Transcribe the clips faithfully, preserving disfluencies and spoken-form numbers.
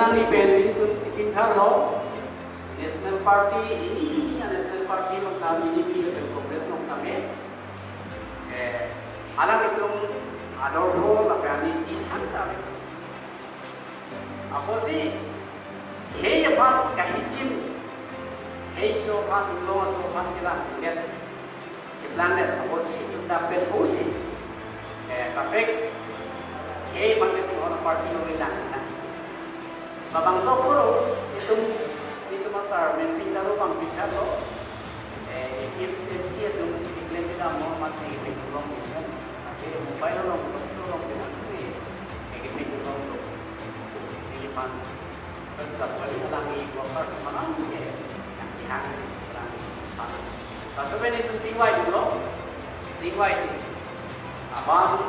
Nangli pen nelitum chipintharlo, National Party, ini, ini a National Party along tame, ini P F L Congress along tame. Eh, alanglitum ador ho lapen ani ki thang tame. Apotsi, hei aphan kahichim, hei aso aphan, inglong aso aphan kelang sinet. Chiplang det, apotsi itum dapen pusi. Eh, kaprek, hei aphan kachinghon party lo ilang na. Labangso apor itum, itum asar Mensing Taro abang picharlo. Eh, A P H L C atum declare kedam mo mati kepikturlong disen. Tapi mobile along, talk show along, pinangkui, eh, kepikturlong lo. Neli aphan. Kan tak boleh alangli worker mana ni, yang kihang si alangli. Laso pen itum tingvai dolo, tingvai si. Abang,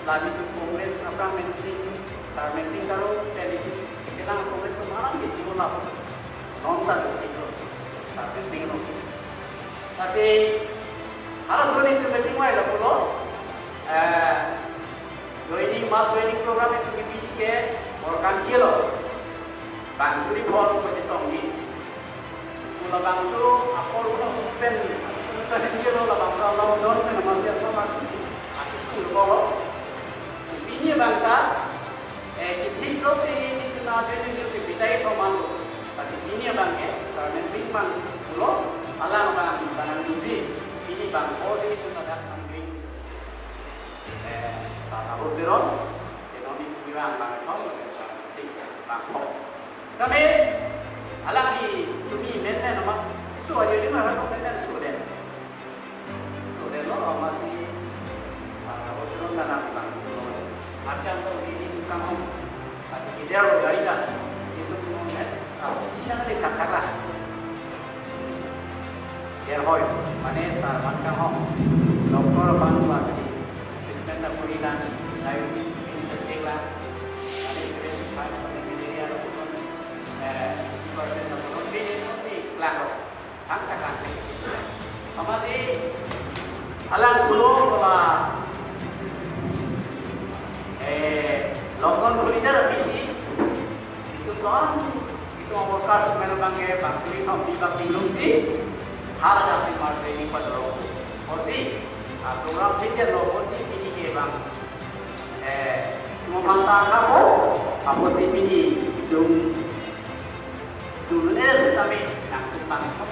lagi tu Congress aphrang Mensing, Sar Mensing Taro, pen itum, selang Congress atum alam ke chibon lapu. Non ta dukit lo, Sar Mensing Taro si. Lasi, halaso pen itum kachingvai lapulo, eh, joining, mass joining program itum kipi ke, or kan chilo. Bang suri bol ko si tongni. Pu labangso apor ulo pen, pen ni lo labangso along don pen masih sama. Aku suri bol. Pini abang ta, eh, kithik lo si ini tuna aja ni ni pitai ko man lo. Pasi pini abang ke, Sar Mensing abang pulo, alang abang tanang nunji. Pini abang ko si itu tadak nang ding. Eh, Sar Tahur Teron, Teron ni abang abang ko, Sar Mensing abang ko. Same, alangli tumi men men amat, su ayo di mana ko men men su den. Su den lo, amat si, ah, hotel lo na nang bang. Arjan to di di tukang hom. Pasi di dia lo gari dah. Itu pun men, ah, si nang di kakak lah. Dia hoi, mane sar mat kang hom. Doktor bang bang si. Treatment na puri na, layu ini kecil lah. Ada experience kan, pada malaria lo puson, eh, persen lo puson, ini seperti kelak lo. Tang tak kan. Amat si, alang pulo, eh, lockdown holiday habis si, itu kan, itu workers mana bang ke, bang suri bang di bang tinglung si, hal ada si mar training pada lo. Osi, ah, program tiket lo, osi pini ke bang. Eh, mo mata ka po, apotsi pini dum, dum ne sitame nang tumpang ko